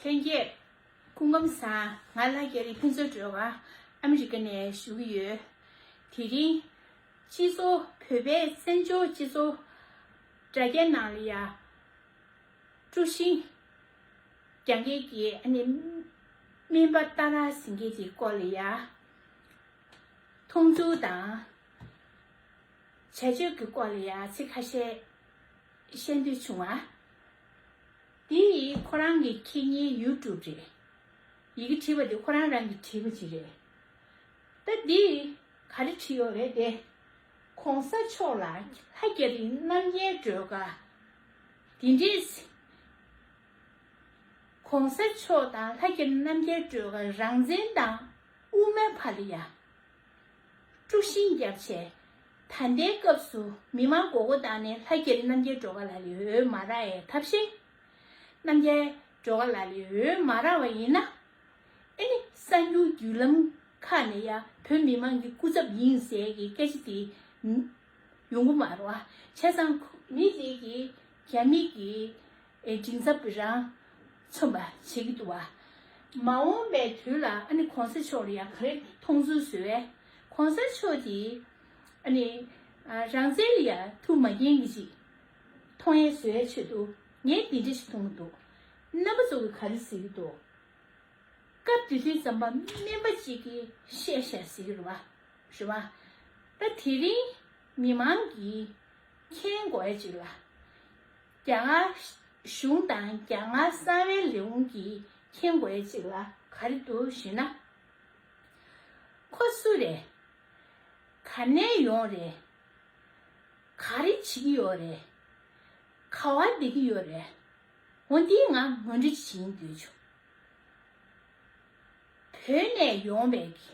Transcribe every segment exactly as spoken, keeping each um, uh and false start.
ལྷན་རྒྱས། སྐུ་ཁམས་བཟང་། ང་ལྷ་རྒྱ་རི་ཕུན་ཚོགས་སྒྲོལ་དཀར་ཨ་མི་རི་ཀ་ནས་ཞུ་གི་ཡོད། དེ་རིང་སྤྱི་ཚོགས་བོད་པའི་བཙན་བྱོལ་སྤྱི་ཚོགས་དྲ་རྒྱའི་ནང་ལ་ཡ་དཀྲུག་ཤིང་རྒྱག་མཁན་གྱི་ཨ་ནི་སྨན་པ་ཏཱ་ར་ཟེར་མཁན་དེའི་སྐོར་ལ་ཡ་མཐོང་ཚུལ་དང་བྱ་སྤྱོད་ཀྱི་སྐོར་ལ་ཡ་ཚིག་ཁ་ཤས་བཤད་འདོད་བྱུང་བ། འདི་ཁོ་རང་གི་ཁེ་ཉིན་ཡུ་ཊུབ་རེད། ཡི་གེ་བྲིས་པ་འདི་ཁོ་རང་རང་གིས་བྲིས་པ་ཅིག་རེད། ད་འདི་ག་རེ་བྲིས་ཡོད་རེད་དེ། གོང་ས་མཆོག་ལ་ལྷ་རྒྱ་རི་རྣམ་རྒྱལ་སྒྲོལ་དཀར་འདི་འདྲས། གོང་ས་མཆོག་དང་ལྷ་རྒྱ་རི་རྣམ་རྒྱལ་སྒྲོལ་དཀར་རང་བཙན་དང་དབུ་མའི་བར་ལ་ཡ་དཀྲུག་ཤིང་བརྒྱབ་བྱས། ད་ལྟའི་སྐབས་སུ་མི་མང་མགོ་སྐོར་བཏང་ནས་ལྷ་རྒྱ་རི་རྣམ་རྒྱལ་སྒྲོལ་དཀར་ལགས་ལ་འོས་མ་རག་ཡས་ཐབས་ཤེས། རྣམ་རྒྱལ་སྒྲོལ་དཀར་ལགས་ལ་འོས་མ་རག་པ་ཡིན་ན། ཨེ་ནི་གསར་འགྱུར་བརྒྱུད་ལམ་ཁག་ནས་ཡ་བོད་མི་མང་གི་སྐུ་ཚབ་ཡིན་ཟེར་གྱི་སྐད་ཆ་དེ་ཡོང་གི་མ་རེད་བ། བྱས་ཙང་མི་དེ་གིས་རྒྱ་མི་གི་ཨེ་མགྲིན་ཚབ་རང་མཚོན་པ་བྱེད་ཀྱི་འདུག་བ། མ་འོངས་པའི་དུས་ལ་ཨ་ནི་གོང་ས་མཆོག་ལ་ཡ་ག་རེ་མཐོང་ཚུལ་བཟོས་པས། གོང་ས་མཆོག་དེ་ཨ་ནི་ཨ་རང་བཙན་ལ་ཡ་ཐུགས་མ་མཁྱེན་གྱི་ཅིག་མཐོང་ཡས་བཟོ་ཡས་ཆེད་དུ་ངས་འདི་འདྲ་ཞིག་མཐོང་གི་འདུག། རྣམ་པ་ཚོ་གིས་ག་རེ་ཟེར་གྱི་འདུག། སྐབས་དེ་དུས་ཙམ་པ་སྨན་པ་གཅིག་གིས་བཤད་བཤད་ཟེར་གྱི་རེད་བ། རེད་བ། ད་དེ་རིང་མི་མང་གིས་མཁྱེན་དགོས་ཡ་གཅིག་ལ། རྒྱ་གར་གཞུང་དང་རྒྱ་གར་གསང་བའི་ལས་ཁུངས་ཀྱིས་མཁྱེན་དགོས་ཡ་གཅིག་ལ་ག་རེ་འདུག་ཞུས་ན། ཁོ་སུ་རེད། ག་ནས་ཡོང་རེད། ག་རེ་བྱེད་ཀྱི་ཡོད་རེད། ག་བ་བསྡད་ཀྱི་ཡོད་རེད། འོ་འདི་ང་ངོ་སྤྲོད་བྱེད་འདོད་བྱུང་། བོད་ནས་ཡོང་བའི་གི་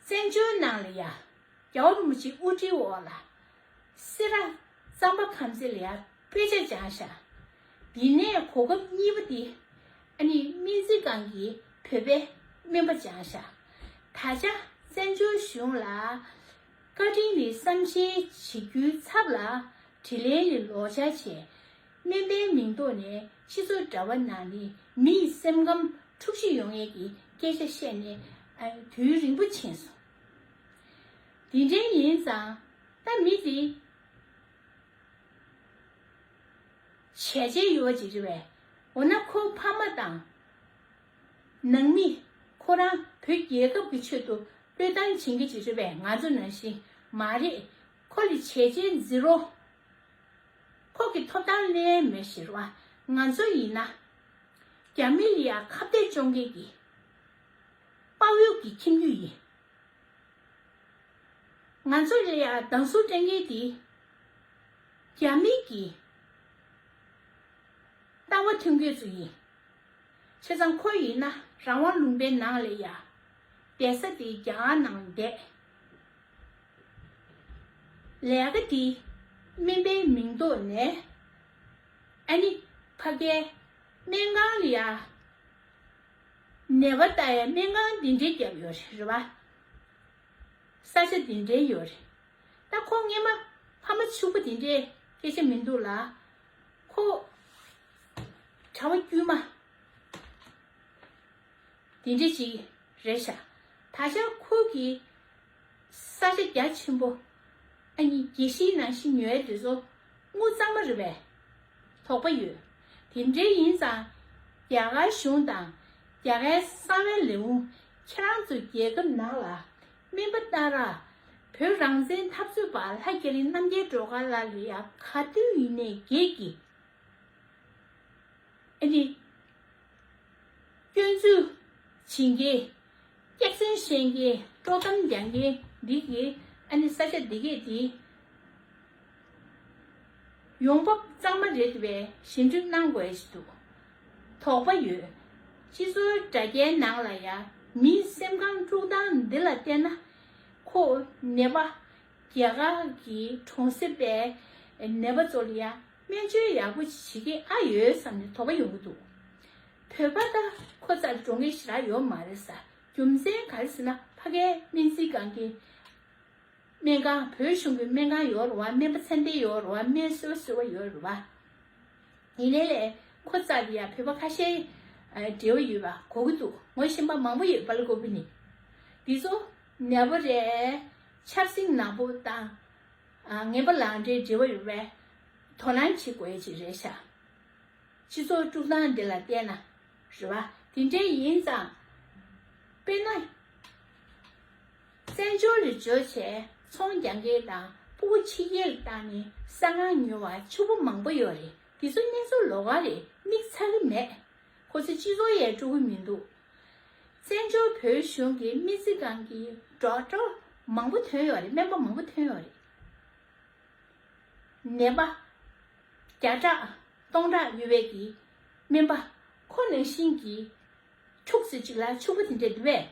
བཙན་བྱོལ་ནང་ལ་ཡ་རྒྱལ་བ་རིན་པོ་ཆེའི་དབུ་ཁྲིད་འོག་ལ་སེ་ར་གཙང་པ་ཁམས་ཚན་ལ་ཡ་དཔེ་ཆ་སྦྱངས་ཤག། འདི་ནས་གོ་སྐབས་གཉིས་པ་འདི་ཨ་ནི་སྨན་རྩིས་ཁང་གི་བོད་པའི་སྨན་པ་སྦྱངས་ཤག། ད་ཆ་བཙན་བྱོལ་གཞུང་ལ་བཀའ་དྲིན་ནི་བསམ་ཤེས་བྱེད་རྒྱུའི་ཚབ་ལ་དྲིན་ལན་ལ་ལོག་འཆར་བྱས། སྨན་པའི་མིང་ཐོག་ནས་སྤྱི་ཚོགས་དྲ་བ་ནང་ནས་མི་ཡི་སེམས་ཁམས་འཁྲུག་གཞི་ཡོང་ཡས་ཀྱི་སྐད་ཆ་བཤད་ནས་ཨ་དུས་རིང་པོ་ཕྱིན་སོང་། དེ་འདྲའི་ཡིན་ཙང་ད་མི་དེ་བྱས་རྗེས་ཡོད་ཅིག་རེད་པས། འོ་ན་ཁོ་ཕ་མ་དང་ནང་མི་ཁོ་རང་བོད་རྒྱལ་ཁབ་ཀྱི་ཆེད་དུ་བློས་བཏང་བྱེད་མཁན་ཅིག་རེད་པས། ང་ཚོ་ནང་བཞིན་མ་རེད། ཁོ་ལ་བྱས་རྗེས་ཛི་རོ། ཁོ་གི་ཐོབ་ཐང་ལེན་མེད་ཞེས་བ། ང་ཚོ་ཡིན་ན་རྒྱ་མི་ལ་ཡ་ཁ་གཏད་གཅོག་མཁན་གྱི་དཔའ་བོའི་གི་ཁྱིམ་རྒྱུད་ཡིན། ང་ཚོ་ལ་ཡ་སྡང་ཟུག་སྤྲད་མཁན་དེ་རྒྱ་མི་གི་ལྟ་བ་མཐུན་རྐྱེན་ཚོ་ཡིན། བྱས་ཙང་ཁོ་ཡིན་ན་རང་དབང་ལུང་པའི་ནང་ལ་ཡ་བསྡད་ས་དེ་རྒྱ་གར་ནང་བསྡད། ལས་ཀ་དེ་སྨན་པའི་མིང་ཐོག་ནས་ཨ་ནི་ཕ་གའི་སྨན་ཁང་ལ་ཡ་ནད་པ་ལྟ་ཡ་སྨན་ཁང་འདི་འདྲའི་བརྒྱབ་ཡོད་རེད་བ། ས་ཆ་འདི་འདྲའི་ཡོད་རེད། ད་ཁོ་སྔས་མ་ཕ་མ་ཕྱུག་པོ་དེ་འདྲའི་སྐད་ཆ་མི་འདུག་ལ། ཁོ་གྲྭ་པ་དཀྱུས་མ་དེ་འདྲ་ཅིག་རེད་ཤག། ད་ཆ་ཁོ་གི་ས་ཆ་རྒྱ་ཆེན་པོ་ཨ་ནི་དགེ་བཤེས་ནང་བཞིན་ཉོ་ཡ་དེ་ཚོ་དངུལ་གཙང་མ་རེད་པས། དོགས་པ་ཡོད། དེ་འདྲའི་ཡིན་ཙང་རྒྱ་གར་གཞུང་དང་རྒྱ་གར་གསང་བའི་ལས་ཁུངས་ཁྱེད་རང་ཚོ་རྒྱལ་ཁབ་ནང་ལ་སྨན་པ་ཏཱ་ར་བོད་རང་བཙན་འཐབ་རྩོད་པ་ལྷ་རྒྱ་རི་རྣམ་རྒྱལ་སྒྲོལ་དཀར་ལགས་ལ་ཡ་ག་དུས་ཡིན་ནའི་སྒེར་གྱི་ཨ་ནི་སྐྱོན་འཛུགས་བྱེད་མཁན། སྐྱག་རྫུན་བཤད་མཁན། དཀྲོག་གཏམ་རྒྱག་མཁན་འདི་གིས་ཨ་ནི་ས་ཆ་འདི་གས་དེ་ཡོང་འབབ་གཙང་མ་རེད་པས་ཞིབ་འཇུག་གནང་དགོས་ཞིག་འདུག། དོགས་པ་ཡོད། སྤྱི་ཚོགས་དྲ་རྒྱའི་ནང་ལ་ཡ་མིའི་སེམས་ཁམས་དཀྲུག་སྟངས་འདི་ལ་བལྟས་ན། ཁོ་ནད་པ་རྒྱ་གར་གྱི་གྲོང་གསེབ་པའི་ནད་པ་ཚོ་ལ་ཡ་སྨན་བཅོས་ཡག་པོ་བྱེད་ཀྱི་ཨ་ཡོད་བསམ་ནས་དོགས་པ་ཡོང་གི་འདུག། བོད་པ་ད་ཁོ་རྩར་འགྲོ་མཁན་ཞེ་དྲག་ཡོད་མ་རེད་ས། རྒྱུ་མཚན་ག་རེ་ཟེར་ན་ཕ་གའི་སྨན་རྩིས་ཁང་གི་ སྨན་ཁང་། བོད་གཞུང་གི་སྨན་ཁང་ཡོད་རེད་བ། སྨན་པ་ཚད་ལྡན་ཡོད་རེད་བ། སྨན་གསོ་བ་གསོ་བ་ཡོད་རེད་བ། ཡིན་ནའི་ལས་ཁོ་རྩ་ལ་ཡ་བོད་པ་ཁ་ཤས་འབྲེལ་བ་ཡོད་པ་གོ་གི་འདུག་ངོ་ཤེས་པ་མང་པོ་ཡོད་པ་ལ་གོ་བི་ནི། འདི་ཚོ་ནད་པ་རེད། ཆབ་སྲིད་ནག་པོ་དང་ངན་པ་ལག་འབྲེལ་འབྲེལ་བ་ཡོད་པའི་དོ་སྣང་བྱེད་དགོས་ཡ་ཅིག་རེད་ཤག་སྤྱི་ཚོགས་དཀྲུག་སྟངས་འདི་ལ་བལྟས་ན་རེད་བ། དེ་འདྲའི་ཡིན་ཙང་། དཔེར་ན། བཙན་བྱོལ་ལ་འབྱོར་བྱས་ཚོང་རྒྱག་མཁན་དང་ཕྲུ་གུ་ཕྱི་རྒྱལ་ལ་བཏང་ནས་གསང་སྔགས་ཉོ་བ་ཕྱུག་པོ་མང་པོ་ཡོད་རེད། དེ་ཚོ་གནས་ཚུལ་ལོགས་ཀ་རེད། མིག་ཚ་གི་མེད། ཁོ་ཚོ་སྤྱི་ཚོགས་ཡས་དཀྲུག་གི་མི་འདུག་བཙན་བྱོལ་བོད་གཞུང་གི་སྨན་རྩིས་ཁང་གི་ཌོག་ཊར་མང་པོ་ཐོན་ཡོད་རེད། སྨན་པ་མང་པོ་ཐོན་ཡོད་རེད། ནད་པ་བརྒྱ་ཕྲག་སྟོང་ཕྲག་ཡོད་པའི་གི་སྨན་པ་ཁོ་ནང་བཞིན་གྱི་ཕྱུགས་ཟེར་ཅིག་ལ་ཕྱུག་པོ་དེ་འདྲ་འདུག་པས།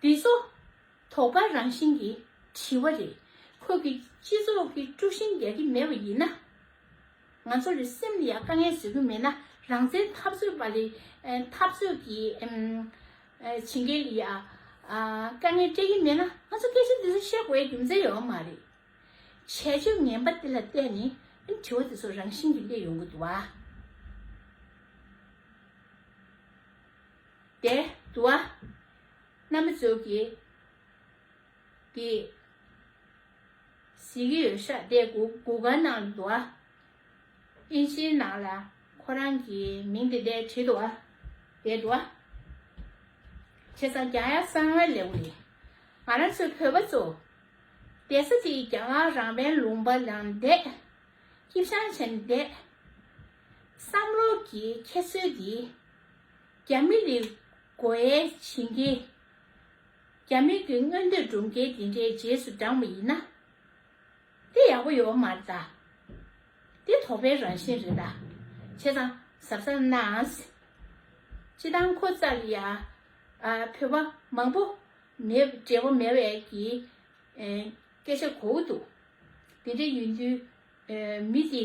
འདི་ཚོ་དོགས་པ་རང་བཞིན་གྱིས་དྲི་བ་རེད། ཁོ་གི་སྤྱི་ཚོགས་ཀྱི་དཀྲུག་ཤིང་རྒྱག་གི་མེད་པ་ཡིན་ན། ང་ཚོ་ལ་སེམས་ལ་ཡ་དཀའ་ངལ་བཟོ་གི་མེད་ན། རང་བཙན་འཐབ་རྩོད་པ་ལ་ཨ་འཐབ་རྩོད་ཀྱི་ཨམ་ཨ་བྱེད་མཁན་ལ་ཡ་ཨ་དཀའ་ངལ་སྤྲད་ཀྱི་མེད་ན། ང་ཚོ་སྐད་ཆ་འདི་ཚོ་བཤད་དགོས་ཡ་རྒྱུ་མཚན་ཡོད་མ་རེད། བྱས་རྗེས་ངན་པ་དེ་ལ་བལྟས་ནས་དྲི་བ་དེ་ཚོ་རང་བཞིན་གྱིས་སླེབས་ཡོང་གི་འདུག་བ། དེ་འདུག་བ། རྣམ་པ་ཚོ་གིས་དེ་གཟིགས་ཀྱི་ཡོད་ཤག་དེ་གུ་གུ་གལ་ནང་ལ་འདུག་བ། ཨིན་ཇིའི་ནང་ལ་ཁོ་རང་གི་མིང་དེ་འདྲ་བྲིས་འདུག་བ། དེ་འདུག་བ། བྱས་ཙང་རྒྱག་ཡ་གསང་བའི་ལེའུ་ནི། ང་རང་ཚོའི་བོད་པ་ཚོ། བསྡད་ས་དེ་རྒྱ་གར་རང་དབང་ལུང་པ་ལ་བསྡད། སྐྱིད་ཤང་བྱས་ནས་བསྡད། བསམ་བློ་གི་ཁྱེར་སོ་དེ། རྒྱ་མི་ལ་དགོས་ཡས་བྱེད་མཁན། རྒྱ་མི་གི་མངོན་འདོད་སྒྲུབ་མཁན་དེ་འདྲའི་རྗེས་སུ་འབྲངས་པ་ཡིན་ན། དེ་ཡག་པོ་ཡོད་མ་རེད་ད། དེ་དོགས་པའི་རང་བཞིན་རེད་ད། བྱས་ཙང་གཟབ་གཟབ་གནང་། སྤྱིར་བཏང་ཁོ་རྩ་ལ་ཡ། ཨ་བོད་པ་མང་པོ་མེད། འབྲེལ་བ་མེད་པའི་གི་ཨེ་སྐད་ཆ་གོ་གི་འདུག་དེ་འདྲ་ཡིན་དུས་ཨེ་མི་དེ་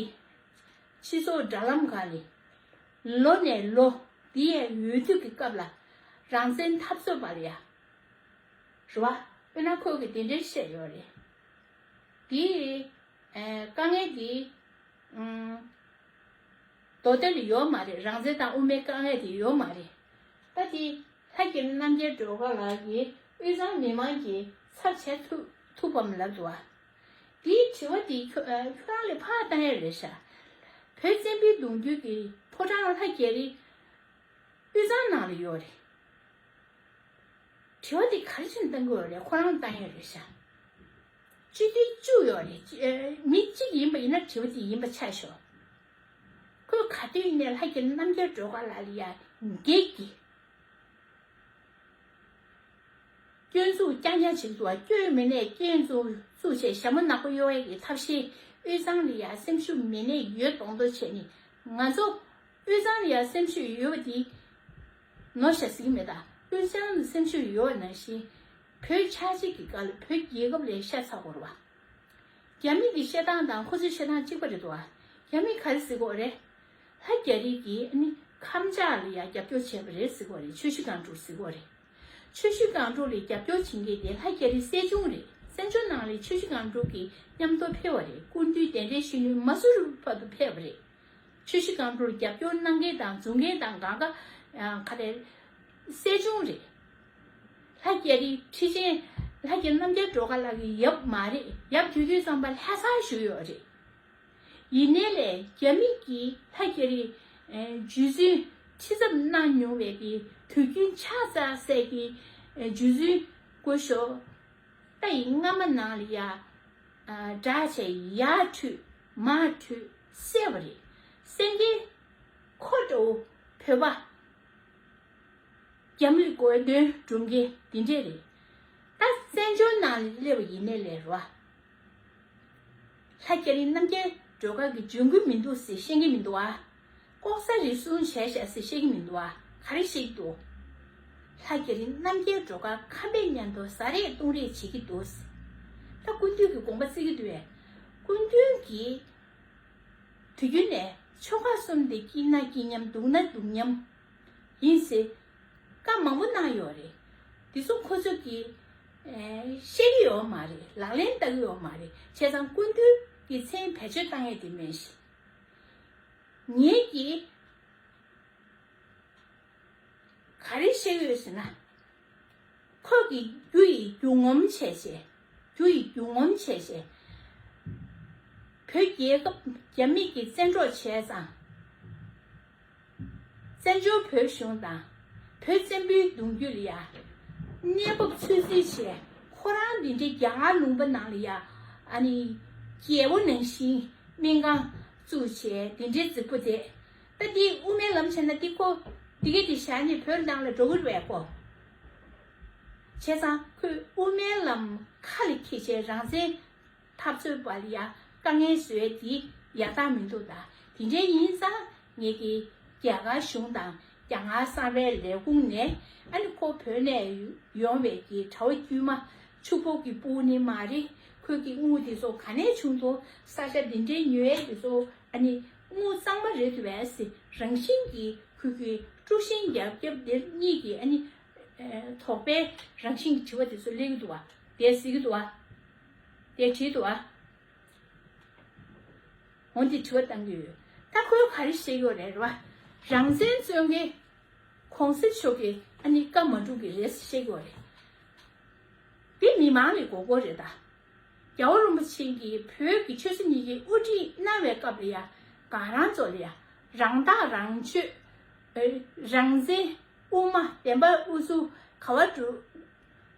སྤྱི་ཚོགས་དྲ་ལམ་སྒང་ལ་ལོ་ནས་ལོ་འདི་ཡའི་འོས་བསྡུ་གི་སྐབས་ལ་རང་བཙན་འཐབ་རྩོད་པ་ལ་ཡ། རེད་བ། དཔེར་ན་ཁོ་གིས་དེ་འདྲའི་བཤད་ཡོད་རེད། དེ་ཨེ་དཀའ་ངལ་དེ་ཨུམ་མདོ་སྟོད་ལ་ཡོད་མ་རེད། རང་བཙན་དང་དབུ་མའི་དཀའ་ངལ་དེ་ཡོད་མ་རེད། ད་དེ་ལྷ་རྒྱ་རི་རྣམ་རྒྱལ་སྒྲོལ་དཀར་ལགས་ཀྱིས་དབུས་གཙང་མི་མང་གི་ཚབ་བྱེད་ཐུབ་ཐུབ་བམ་ལབ་འདུག་བ། དེའི་དྲི་བ་དེ་ཁྱོད་ཨ་ཁྱོད་རང་ལ་ཕར་བཏང་ཡ་རེད་ཤག་བོད་བཙན་པོའི་གདུང་རྒྱུད་ཀྱི་ཕོ་བྲང་ལྷ་རྒྱ་རི་དབུས་གཙང་ནང་ལ་ཡོད་རེད། དྲི་བ་དེ་ག་རེ་བྱས་ནས་བཏང་གི་ཡོད་རེད། ཁོ་རང་བཏང་ཡ་རེད་ཤག་སྤྱི་འཐུས་བཅུ་ཡོད་རེད། ཨ་མི་གཅིག་ཡིན་པ་ཡིན་ན་དྲི་བ་དེ་ཡིན་པ་ཆགས་ཤོག་ཁོས་ག་དུས་ནས་ལྷ་རྒྱ་རི་རྣམ་རྒྱལ་སྒྲོལ་དཀར་ལགས་ལ་ཡ་འགེལ་གྱི། སྐྱོན་འཛུགས་རྐྱང་རྐྱང་བྱེད་ཀྱི་འདུག་བ། སྐྱོན་མེད་ནས་སྐྱོན་འཛུགས་འཛུགས་བྱས་ཞྭ་མོ་ནག་པོ་གཡོ་ཡས་ཀྱི་ཐབས་ཤེས། དབུས་གཙང་ལ་ཡ་སེམས་ཤུགས་མེད་ནས་ཡོད་མདོག་མདོག་བྱས་ནས། ང་ཚོ་དབུས་གཙང་ལ་ཡ་སེམས་ཤུགས་ཡོད་པ་དེ་ནོར་ཤག་ཟེར་གྱི་མེད་ད། དབུས་གཙང་ལ་སེམས་ཤུགས་ཡོད་པ་ནང་བཞིན། བོད་ཆགས་འཇིག་གི་སྐབས་ལ་བོད་རྒྱལ་ཁབ་ལ་ཤ་ཚ་དགོས་རེད་བ། རྒྱ་མི་གི་བཤད་སྟངས་དང་ཁོ་ཚོའི་བཤད་སྟངས་གཅིག་པ་རེད་འདུག་བ། རྒྱ་མི་ག་རེ་ཟེར་གྱི་ཡོད་རེད། ལྷ་རྒྱ་རི་གིས་ཨ་ནི་ཁམས་ཕྱོགས་ལ་ཡ་རྒྱབ་སྐྱོར་བྱས་པ་རེད་ཟེར་གྱི་ཡོད་རེད། ཆུ་བཞི་སྒང་དྲུག་ཟེར་གྱི་ཡོད་རེད། ཆུ་བཞི་སྒང་དྲུག་ལ་རྒྱབ་སྐྱོར་བྱེད་མཁན་དེ་ལྷ་རྒྱ་རི་གསལ་བྱུང་རེད། བཙན་བྱོལ་ནང་ལ་ཆུ་བཞི་སྒང་དྲུག་གི་མཉམ་དུ་ཕེབས་པ་རེད། སྐུ་མདུན་གདན་འདྲེན་ཞུ་ནས་མ་སུ་རི་བར་དུ་ཕེབས་པ་རེད། ཆུ་བཞི་སྒང་དྲུག་ལ་རྒྱབ་སྐྱོར་གནང་མཁན་དང་འཛུགས་མཁན་དང་གང་ག་ཡང་ག་རེ་གསལ་བྱུང་རེད། ལྷ་རྒྱ་རི་ཁྲི་ཆེན་ལྷ་རྒྱ་རི་རྣམ་རྒྱལ་སྒྲོལ་དཀར་ལགས་ཀྱི་ཡབ་མ་རེད། ཡབ་དུས་དུས་ཙམ་པ་ལྷ་སར་བཞུགས་ཡོད་རེད། ཡིན་ནའི་ལས་རྒྱ་མི་གིས་ལྷ་རྒྱ་རི་ཨེ་རྗེ་བཙུན་ཁྲི་ཚབ་གནང་མྱོང་བའི་གི་དུས་རྒྱུན་ཕྱག་འཚལ་སའི་གི་ཨེ་རྗེ་བཙུན་སྐུ་ཞབས་རྟ་ཡི་རྔ་མ་ནང་ལ་ཡ་ཨ་བསྒྲགས་བྱས་ཡར་ཁྲུས་མར་ཁྲུས་བསད་པ་རེད། བསད་མཁན་ཁོ་འདྲ་བོ་བོད་པ། རྒྱ་མིར་དགོས་འདུན་སྒྲུབ་མཁན་འདི་འདྲས་རེད། ད་བཙན་བྱོལ་ནང་ལ་སླེབས་པ་ཡིན་ནའི་ལས་རོ། ལྷ་རྒྱ་རི་རྣམ་རྒྱལ་སྒྲོལ་དཀར་གྱི་འབྱུང་ཁུངས་མི་འདུག་ཟེར་བཤད་ཀྱི་མི་འདུག་ཨ། ལྐོག་ཟ་རུལ་སུངས་བྱས་བཞག་ཟེར་བཤད་ཀྱི་མི་འདུག་ཨ། ག་རེ་བཤད་ཀྱི་འདུག་ལྷ་རྒྱ་རི་རྣམ་རྒྱལ་སྒྲོལ་དཀར་ཁ་འབད་མཉམ་དུ་ཟ་རེས་བཏུང་རེས་བྱེད་ཀྱི་འདུག་ད་སྐུ་མདུན་གྱི་དགོངས་པ་བརྩི་གི་འདུག་བས། སྐུ་མདུན་གྱིས། དུས་རྒྱུན་ནས་ཆོལ་ཁ་གསུམ་དེ་སྐྱིད་ན་སྐྱིད་མཉམ་སྡུག་ན་སྡུག་མཉམ་ཡིན་ཟེར་བཀའ་མང་པོ་གནང་ཡོད་རེད། དེ་ཚོ་ཁོ་ཚོ་གིས་ ཨེ། བཤད་ཀྱི་ཡོད་མ་རེད། ལག་ལེན་བསྟར་གྱི་ཡོད་མ་རེད། བྱས་ཙང་སྐུ་མདུན་གྱི་མཚན་བེད་སྤྱོད་བཏང་ཡས་དེ་མིན་ཞིག་ངེད་ཀྱིས་ག་རེ་བཤད་ཀྱི་ཡོད་ཟེར་ན། ཁོ་གིས་རྒྱུ་ཡི་རྒྱུ་ངོམ་བྱས་བྱས། རྒྱུ་ཡི་རྒྱུ་ངོམ་བྱས་བྱས། བོད་རྒྱལ་ཁབ་རྒྱ་མི་གིས་བཙན་འཕྲོག་བྱས་ཙང་། བཙན་བྱོལ་བོད་གཞུང་དང་། བོད་བཙན་པོའི་གདུང་རྒྱུད་ལ་ཡ། གནས་བབ་ཚོད་རྩིས་བྱས། ཁོ་རང་འདི་འདྲའི་རྒྱ་གར་ལུང་པ་ནང་ལ་ཡ། ཨ་ནི། རྒྱལ་པོ་ནང་བཞིན་སྨན་ཁང་བཙུགས་བྱས་འདི་འདྲའི་རྫིག་པོ་དེ། ད་འདི་དབུ་མའི་ལམ་བྱས་ན་འདི་ཁོ། འདི་ག་འདི་བཞག་ནས་བོད་ནང་ལ་འགྲོ་གི་རེད་པས་ཁོ། བྱས་ཙང་ཁོས་དབུ་མའི་ལམ་ཁ་ལ་འཁྱེར་བྱས་རང་བཙན་འཐབ་རྩོད་པ་ལ་ཡ་དཀའ་ངལ་བཟོས་དེ་ཡག་རྟགས་མི་འདུག་ད་དེ་འདྲའི་ཡིན་ཙང་ངེད་ཀྱི་རྒྱ་གར་གཞུང་དང་རྒྱ་གར་གསར་པའི་ལས་ཁུངས་ནས་ཨ་ནི་ཁོ་བོད་ནས་ཡོང་བའི་གི་གྲྭ་བ་དཀྱུས་མ་ཕྱུག་པོ་གི་སྤུ་གུ་ནི་མ་རེད། ཁོས་ཀྱི་དངུལ་དེ་ཚོ་ག་ནས་བྱུང་འདུག་ས་ཆ་དེ་འདྲའི་ཉོ་ཡས་དེ་ཚོ་ཨ་ནི་དངུལ་གཙང་མ་རེད་འདུག་བས་ཟེར་རང་བཞིན་གྱིས་ཁོས་ཀྱི་དཀྲུག་ཤིང་རྒྱབ་རྒྱབ་དེ་གཉིས་ཀྱི་ཨ་ནི་དོགས་པའི་རང་བཞིན་གྱི་དྲི་བ་དེ་ཚོ་སླེབས་ཀྱི་འདུག་བ། དེ་གཟིགས་ཀྱི་འདུག་བ། དེ་བྲིས་འདུག་ཨ། འོན་ཏེ་དྲི་བ་བཏང་གི་ཡོད། ད་ཁོས་ག་རེ་བཤད་ཡོད་རེད་རེད་བ། རང་བཙན་རྩོད་མཁན་གོང་ས་མཆོག་གིས་ཨ་ནི་བཀའ་མ་སྒྲུབ་ཀྱི་རེད་བཤད་ཡོད་རེད། དེ་མི་མང་ལས་གོ་གོ་རེད་ད། རྒྱལ་བ་རིན་པོ་ཆེ་གིས་བོད་ཀྱི་ཆོལ་ཁ་གཉིས་ཀྱི་དབུ་ཁྲིད་གནང་བའི་སྐབས་ལ་ཡ་གང་རང་ཚོ་ལ་ཡ་རང་ཐག་རང་ཆོད། རང་བཙན་དབུ་མ་བདེན་པ་དབུ་གཙོ་ག་བ་འགྲོ།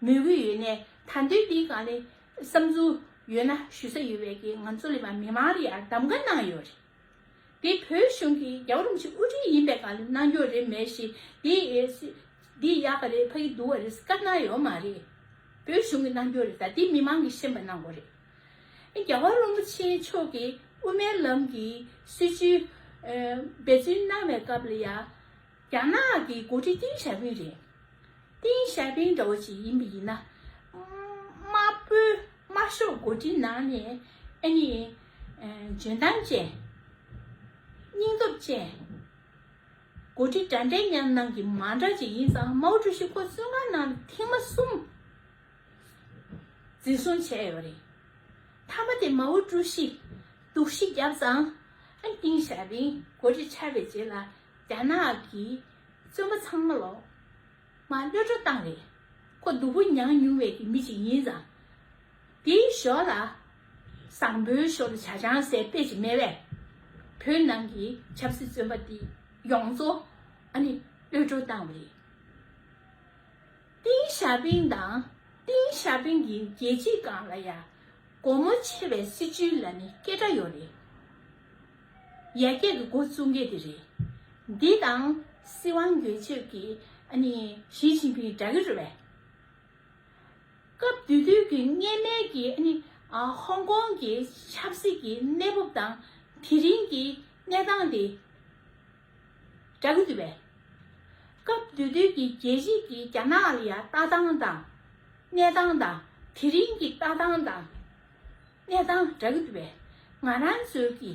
མོས་གུས་ཡོད་ནས་ད་དུང་འདིའི་སྒང་ལ་བསམ་ཚུལ་ཡོད་ན་ཞུ་ས་ཡོད་པའི་གི་ང་ཚོ་ལས་མ་མི་མང་ལ་ཡང་གདམ་ག་གནང་ཡོད་རེད། དེ་བོད་གཞུང་གི་རྒྱལ་བ་རིན་པོ་ཆེ་དབུ་ཁྲིད་ཡིན་པའི་སྒང་ལ་གནང་རྒྱུ་རེད་མེད་ཞེས་དེ་འདི་ཡག་ག་རེད་ཕ་གི་སྡུག་ག་རེད་བཀའ་གནང་ཡོད་མ་རེད། བོད་གཞུང་གི་གནང་རྒྱུ་རེད་ད་དེ་མི་མང་གིས་ཤེས་པ་གནང་དགོས་རེད། རྒྱལ་བ་རིན་པོ་ཆེ་མཆོག་གིས་དབུ་མའི་ལམ་གྱི་སྲིད་བྱུས་འབད་བརྩོན་གནང་བའི་སྐབས་ལ་ཡང་རྒྱ་ནག་གི་འགོ་ཁྲིད་ཏིང་ཞའོ་ཕིང་རེད། ཏིང་ཞའོ་ཕིང་འདྲ་བོ་ཅིག་ཡིན་པ་ཡིན་ན། དམར་པོའི་དམར་ཤོག་འགོ་ཁྲིད་ནང་ནས་ཨ་ནི་འཇོན་ཐང་ཅན། སྙིང་སྟོབས་ཅན། འགོ་ཁྲིད་འདྲ་འདྲའི་ཉམས་སྣང་གི་མ་འདྲ་ཅིག་ཡིན་ཙང་དམར་པོ་ཀྲུའུ་ཞི་ཁོ་བཙོན་ཁང་ནང་ལ་ཐེངས་མ་གསུམ་འཛིན་བཟུང་བྱས་ཡོད་རེད། མཐའ་མ་དེ་དམར་པོ་ཀྲུའུ་ཞི་སྡུག་ཤི་བརྒྱབ་ཙང་ཨ་ཏིང་ཞའོ་ཕིང་འགོ་ཁྲིད་ཆགས་པའི་རྗེས་ལ་རྒྱ་ནག་གི་བཙོན་པ་ཚང་མ་ལོ། མ་གློད་བཀྲོལ་བཏང་རེད། ཁོ་སྡུག་པོ་མྱངས་མྱོང་བའི་གི་མི་ཞིག་ཡིན་ཙང་། དེའི་ཞོར་ལ། བཟང་པོའི་ཞོར་ལ་བྱ་ཆང་ཟེར་དཔེ་ཅིག་མེད་པས། བོད་ནང་གི་ཆབ་སྲིད་བཙོན་པ་དེ་ཡོངས་རྫོགས་ཨ་ནི་གློད་བཀྲོལ་བཏང་བ་རེད། ཏིང་ཞའོ་ཕིང་དང་ཏིང་ཞའོ་ཕིང་གི་རྒྱལ་སྤྱིའི་སྒང་ལ་ཡ། སྒོ་མོ་ཕྱེ་བའི་སྲིད་བྱུས་ལ་ནི་སྐད་གྲགས་ཡོད་རེད། ཡར་རྒྱས་ཀྱི་འགོ་བཙུགས་མཁན་དེ་རེད། འདི་དང་སྲིད་དབང་སྒེར་གཅོད་ཀྱི་ཨ་ནི་ཞི་ཅིན་ཕིང་འདྲ་གི་རེད་པས། སྐབས་དེ་དུས་ཀྱི་སྔོན་མའི་གི་ཨ་ནི་ཨ་ཧོང་ཀོང་གི་ཆབ་སྲིད་ཀྱི་གནས་བབ་དང་དེ་རིང་གི་གནས་སྟངས་དེ་འདྲ་གི་འདུག་པས། སྐབས་དེ་དུས་ཀྱི་རྒྱལ་སྤྱི་གི་རྒྱ་ནག་ལ་ཡ་ལྟ་སྟངས་དང་གནས་སྟངས་དང་དེ་རིང་གི་ལྟ་སྟངས་དང་། གནས་སྟངས་འདྲ་གི་འདུག་པས། ང་རང་ཚོའི་གི་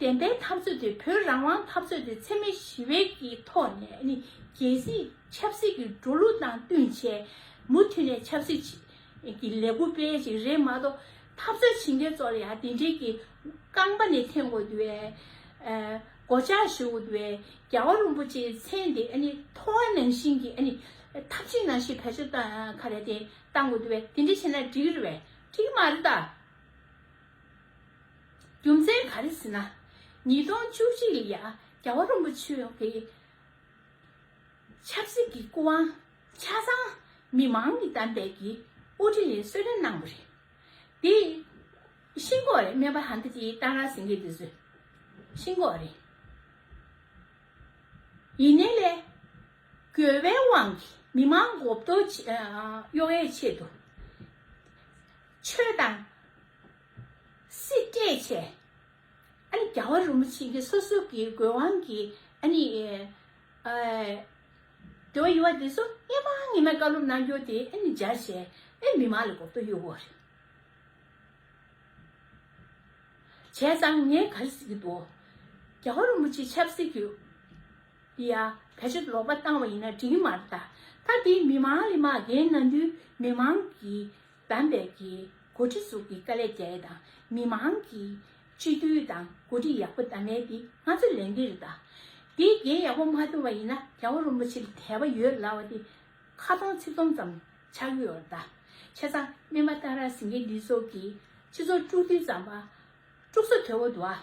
བདེན་པའི་འཐབ་རྩོད་དེ་བོད་རང་དབང་འཐབ་རྩོད་དེ་འཚེ་མེད་ཞི་བའི་གི་ཐོག་ནས་ཨ་ནི་རྒྱལ་སྲིད་ཆབ་སྲིད་ཀྱི་འགྲོ་ལུགས་དང་བསྟུན་བྱས་མུ་མཐུད་ནས་ཆབ་སྲིད་ཀྱི་ལས་འགུལ་སྤེལ་ཅིག་རེད་མ་གཏོགས་འཐབ་རྩོད་བྱེད་མཁན་ཚོ་ལ་ཡང་དེ་འདྲའི་གི་རྐང་པ་ནས་འཐེན་དགོས་འདུག་པས། སྒོ་ལྕགས་ཞུ་དགོས་འདུག་པས། རྒྱལ་བ་རིན་པོ་ཆེའི་མཚན་དེ་ཨ་ནི་ཐོ་བ་ནང་བཞིན་གྱི་ཨ་ནི་ཐབས་ཇུས་ནང་བཞིན་བེད་སྤྱོད་བཏང་ག་རེ་དེ་བཏང་དགོས་འདུག་པས། དེ་འདྲ་བྱས་ན་འགྲིག་གི་རེད་པས། འགྲིག་གི་མ་རེད་ད། རྒྱུ་མཚན་ག་རེ་ཟེར་ན། ཉིས་སྟོང་བཅུ་གཅིག་ལ་ཡ་རྒྱལ་བ་རིན་པོ་ཆེ་གིས་ཆབ་སྲིད་ཀྱི་སྐུ་དབང་ཆ་ཚང་མི་མང་གིས་བདམས་པའི་གི་དབུ་ཁྲིད་ལ་གསོལ་རས་གནང་བ་རེད། དེ་ཤེས་ཀྱི་ཡོད་རེད། སྨན་པ་ཧན་ཏི་དེ་གཏང་རག་ཟིན་གྱི་དེ་ཚོས་ཤེས་ཀྱི་ཡོད་རེད། ཡིན་ནའི་ལས། དགོས་པའི་དབང་གིས་མི་མང་མགོ་སྐོར་ཆེ་ཨ་གཡོག་ཡའི་ཆེད་དུ། ཆོས་དང་། སྲིད་སྤྲད་བྱས། ཨ་ནི་རྒྱལ་བ་རིན་པོ་ཆེ་གི་སོ་སོ་གི་དགོས་དབང་གིས་ཨ་ནི་ཨ་འདོད་ཡོད་པ་དེ་ཚོ་སྔོན་མ་སྔོན་མའི་བཀའ་སློབ་གནང་རྒྱུ་དེ་ཨ་ནི་སྦྱར་བྱས་ཨ་ནི་མི་མང་ལ་མགོ་སྐོར་གཡོག་གི་ཡོད་རེད། བྱས་ཙང་ངས་ག་རེ་ཟེར་གྱི་འདུག་རྒྱལ་བ་རིན་པོ་ཆེ་ཆབ་སྲིད་ཀྱི་ཡ་བེད་སྤྱོད་ལོག་པ་བཏང་བ་ཡིན་ན་འགྲིག་གི་མ་རེད་ད། ད་དེ་མི་མང་ལ་མ་འགན་ན་དུས་མི་མང་གིས་བདམས་པའི་གི་འགོ་ཁྲིད་ཚོ་གི་དཀའ་ལས་རྒྱག་ཡས་དང་མི་མང་གི་སྤྱི་འཐུས་དང་འགོ་ཁྲིད་ཡག་པོ་བདམས་ཡས་དེ་ང་ཚོའི་ལས་འགན་རེད་ད། དེ་འགན་ཡག་པོ་མ་ཐུབ་པ་ཡིན་ན་རྒྱལ་བ་རིན་པོ་ཆེ་ལ་དད་པ་ཡོད་ལབ་པ་དེ་ཁ་སྟོང་ཚིག་སྟོང་ཙམ་ཆགས་ཀྱི་ཡོད་རེད་ད། བྱས་ཙང་སྨན་པ་སྟག་ར་སེང་གེ་འདི་ཚོ་གིས་སྤྱི་ཚོགས་དཀྲུག་དུས་ཙམ་པ། དཀྲུག་ས་དོད་པོ་འདུག་ཨ།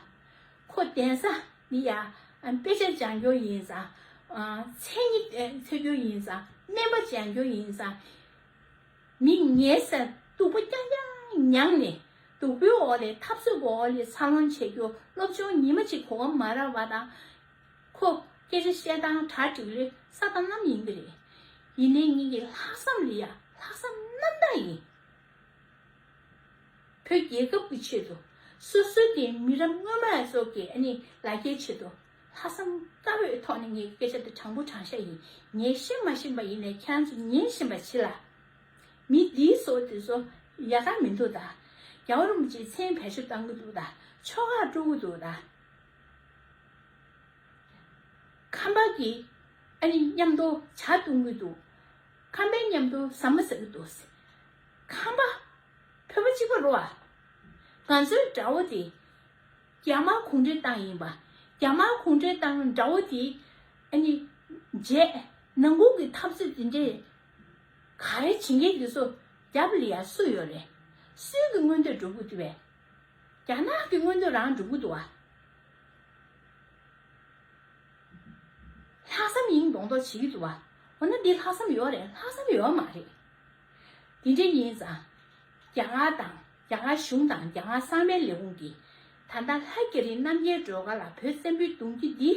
ཁོ་གདན་ས་འདི་ཡ་ཨ་དཔེ་ཆ་སྦྱང་རྒྱུ་ཡིན་ཙང་། ཨ་མཚན་ཉིད་ཨ་འཚོལ་རྒྱུ་ཡིན་ཙང་སྨན་པ་སྦྱང་རྒྱུ་ཡིན་ཙང་། མི་ངལ་ས་སྡུག་པོ་རྐྱང་རྐྱང་མྱངས་ནས་སྡུག་པོའི་འོག་ལས་འཐབ་རྩོད་ཀྱི་འོག་ལས་འཚར་ལོངས་བྱེད་རྒྱུ་སློབ་སྦྱོང་ཉི་མ་གཅིག་གོ་སྐབས་མ་རག་པ་དང་། ཁོ་སྐད་ཆ་བཤད་སྟངས་གྲ་སྒྲིག་ལས་ས་དང་གནམ་ཡིན་གྱི་རེད། ཡིན་ནའི་ངེད་ཀྱི་ལྷག་བསམ་ལ་ཡ་ལྷག་བསམ་རྣམ་དག་ཡིན། བོད་རྒྱལ་ཁབ་ཀྱི་ཆེད་དུ། སོ་སོ་གི་མི་རབས་སྔོན་མ་ཚོ་གི་ཨ་ནི་ལ་རྒྱའི་ཆེད་དུ། ལྷག་བསམ་དཀར་པོའི་ཐོག་ནས་ངས་སྐད་ཆ་དེ་དྲང་པོ་དྲང་བཞག་ཡིན། ངས་ཤེས་མ་ཤེས་པ་ཡིན་ནའི་ཁྱེད་རང་ཚོ་ཉན་བཞིན་པ་བྱེད་ལ། མི་འདིའི་བཟོ་དེ་ཚོ་ཡག་ག་མི་འདུག་ད། རྒྱལ་བ་རིན་པོ་ཆེའི་མཚན་བེད་སྤྱོད་གཏང་གི་འདུག་ད། ཆོ་ག་དཀྲུག་གི་འདུག་ད། ཁམས་པ་གི་ཨ་ནི་མཉམ་དུ་ཇ་བཏུང་གི་འདུག་ཁམས་པའི་མཉམ་དུ་ཟ་མ་ཟ་གི་འདུག་ཁམས་པ་བོད་པ་གཅིག་པ་རེད་བ། ང་ཚོའི་དགྲ་བོ་དེ་རྒྱ་དམར་གུང་ཁྲན་ཏང་ཡིན་པ། རྒྱ་དམར་གུང་ཁྲན་ཏང་དགྲ་བོ་དེ་ཨ་ནི་བརྗེད། ནང་ཁུལ་གྱི་འཐབ་རྩོད་དེ་འདྲས་ག་རེ་བྱེད་མཁན་དེ་ཚོ་རྒྱབ་ལ་ཡ་སུ་ཡོད་རེད། སུའི་གི་མངོན་འདོད་སྒྲུབ་གི་འདུག་བས། རྒྱ་ནག་གི་མངོན་འདོད་རང་སྒྲུབ་གི་འདུག་བ། ལྷག་བསམ་ཡིན་མདོག་མདོག་བྱེད་ཀྱི་འདུག་བ། འོ་ན་འདི་ལྷག་བསམ་ཡོད་རེད། ལྷག་བསམ་ཡོད་མ་རེད། དེ་འདྲ་ཡིན་ཙང་། རྒྱ་གར་དང་རྒྱ་གར་གཞུང་དང་རྒྱ་གར་གསང་བའི་ལས་ཁུངས་ཀྱིས་ད་ལྟ་ལྷ་རྒྱ་རི་རྣམ་རྒྱལ་སྒྲོལ་དཀར་ལ་བོད་བཙན་པོའི་གདུང་རྒྱུད་འདི།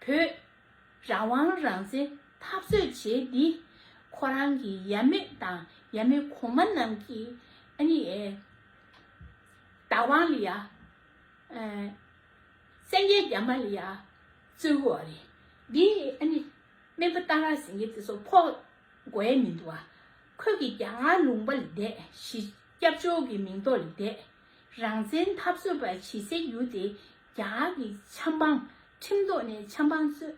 བོད་རང་དབང་རང་བཙན་འཐབ་རྩོད་བྱེད་འདི། ཁོ་རང་གི་ཡབ་མེས་དང་ཡབ་མེས་གོང་མ་རྣམས་ཀྱིས་ཨ་ནི་ཨེ། བདག་དབང་ལ་ཡ། ཨེ། སེང་གེ་རྒྱ་མ་ལ་ཡ་བཙུགས་ཡོད་རེད། འདི་ཨ་ནི་སྨན་པ་སྟག་ར་སེང་གེ་དེ་ཚོ་ཕོག་དགོས་ཡ་མི་འདུག་ཨ། ཁོས་ཀྱི་རྒྱ་གར་ལུང་པ་ལ་བསྡད་ཞི་སྐྱབས་བཅོལ་གྱི་མིང་ཐོག་ལ་བསྡད། རང་བཙན་འཐབ་རྩོད་པ་བྱེད་སའི་ཡུལ་དེ་རྒྱ་གར་གྱི་ཆབ་འབངས་ཁྲིམས་ཐོག་ནས་ཆབ་འབངས་ཚོས་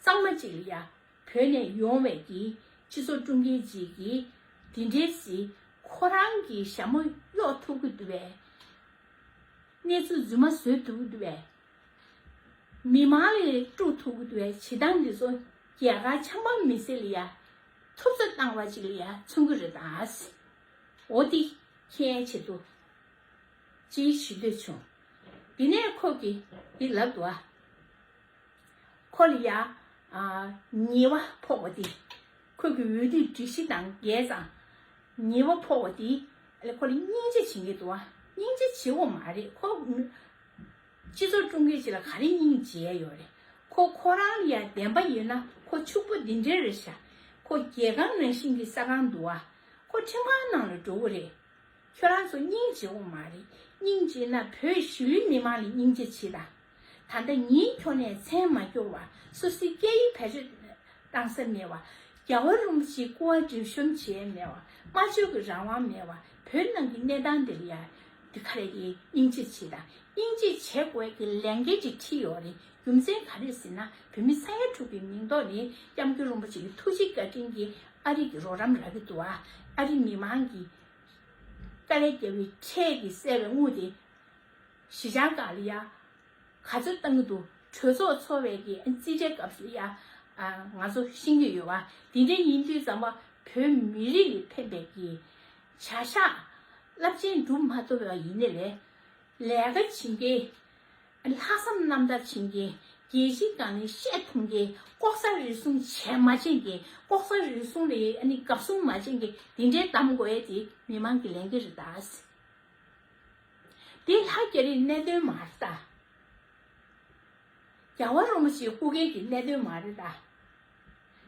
གཙང་མ་གཅིག་ལ་ཡ་བོད་ནས་ཡོང་བའི་གི་སྤྱི་ཚོགས་དཀྲུག་མཁན་གཅིག་གིས་དེ་འདྲའི་སྲིད་ཁོ་རང་གི་ཞྭ་མོ་གཡོག་ཐུབ་ཀྱི་འདུག་བས། གནས་ཚུལ་རྫུན་མ་བཟོས་ཐུབ་ཀྱི་འདུག་བས། མི་མང་ལ་དཀྲུག་ཐུབ་ཀྱི་འདུག་བས། བྱེད་སྟངས་འདི་ཚོ་རྒྱ་གར་ཆབ་འབངས་མི་སེར་ལ་ཡ་ཐུབ་ཚོད་བཏང་བ་ཅིག་ལ་ཡ་མཚོན་གྱི་རེད་ད། འོ་དེ་མཁྱེན་ཆེད་དུ་ཅིག་ཞུ་འདོད་བྱུང་། དེ་ནས་ཁོ་གིས་འདི་ལབ་འདུག་ཨ། ཁོ་ལ་ཡ། ཨ། ཉེས་པ་ཕོག་པ་དེ། ཁོ་གི་འོས་བསྡུའི་སྒྲིག་གཞི་དང་འགལ་ཙང་། ཉེས་པ་ཕོག་པ་དེ། ཨ་ལས་ཁོ་ལ་སྙིང་རྗེ་བྱེད་ཀྱི་འདུག་ཨ། སྙིང་རྗེ་བྱེད་དགོས་མ་རེད་ཁོ། སྤྱི་ཚོགས་དཀྲུག་མཁན་ཅིག་ལ་ག་རེ་སྙིང་རྗེ་ཡོད་རེད། ཁོ་ཁོ་རང་ལ་ཡ་བདེན་པ་ཡོད་ན་ཁོ་ཕྱུག་པོ་འདི་འདྲས་རེད་ཤག་ཁོ་རྒྱལ་ཁང་ནང་བཞིན་གྱི་ས་ཁང་འདུག་ཨ། ཁོ་ཁྲིམས་ཁང་ནང་ལ་འགྲོ་གི་རེད། ཁྱོད་རང་ཚོ་སྙིང་རྗེ་བོ་མ་རེད། སྙིང་རྗེ་ན་བོད་གཞིས་ལུས་མི་མང་ལ་སྙིང་རྗེ་བྱེད་དང་། ད་ལྟ་ཉིན་འཁྱོག་ནས་མཚན་མ་སྐྱོར་བ། སོ་སོའི་སྐད་ཡིག་བེད་སྤྱོད་བཏང་ས་མེད་བ། རྒྱལ་བ་རིན་པོ་ཆེའི་སྐུ་དབང་སྒྲིབ་གཤོམ་བྱེད་ཡས་མེད་བ། སྨྲ་བརྗོད་ཀྱི་རང་དབང་མེད་བ། བོད་ནང་གི་གནས་སྟངས་འདི་ལ་ཡ། འདི་ག་རེ་ཡིན། སྙིང་རྗེ་བྱེད་དང་། སྙིང་རྗེ་བྱེད་དགོས་ཀྱི་ལས་འགན་ཅིག་ཁྲིད་ཡོད་རེད། རྒྱུ་མཚན་ག་རེ་ཟེར་ན་བོད་མི་ས་ཡ་དྲུག་གི་མིང་ཐོག་ནས་སྐྱབས་མགོན་རིན་པོ་ཆེ་གི་ཐུགས་རྗེ་བཀའ་དྲིན་གྱིས་ཨ་རི་གི་རོགས་རམ་རག་གི་འདུག་ཨ། ཨ་རི་མི་མང་གི་དཀའ་ལས་བརྒྱབ་པའི་ཁྲལ་གྱིས་བསལ་བའི་དངུལ་དེ་གཞིས་ཆགས་ཁག་ལ་ཡ་ག་ཚོད་བཏང་གི་འདུག་གྲོས་ཚོགས་ཚོགས་པའི་གི་རྩིས་ཁྲའི་སྐབས་སུ་ཡ་ང་ཚོ་ཤེས་ཀྱི་ཡོད་པ། དེ་འདྲ་ཡིན་དུས་ཙམ་པ་བོད་མི་རིགས་ལ་ཕན་པའི་གི་བྱ་གཞག་རླབས་ཆེན་སྒྲུབ་མ་ཐུབ་པ་ཡིན་ནའི་ལས་ལས་ཀ་བྱེད་མཁན། ལྷག་བསམ་རྣམ་དག་བྱེད་མཁན། རྒྱལ་སྤྱིའི་སྒང་ནས་བཤད་ཐུབ་མཁན། ལྐོག་ཟ་རུལ་སུངས་བྱས་མ་བྱེད་མཁན། ལྐོག་ཟ་རུལ་སུངས་ལ་ཨ་ནི་དགའ་བསུ་མ་བྱེད་མཁན་དེ་འདྲའི་གདམ་དགོས་ཡས་དེ་མི་མང་གི་ལས་འགན་རེད་ད། དེ་ལྷ་རྒྱ་རིའི་གནད་དོན་མ་རེད་ད། རྒྱལ་བ་རིན་པོ་ཆེའི་སྐུ་སྒེར་གྱི་གནད་དོན་མ་རེད་ད།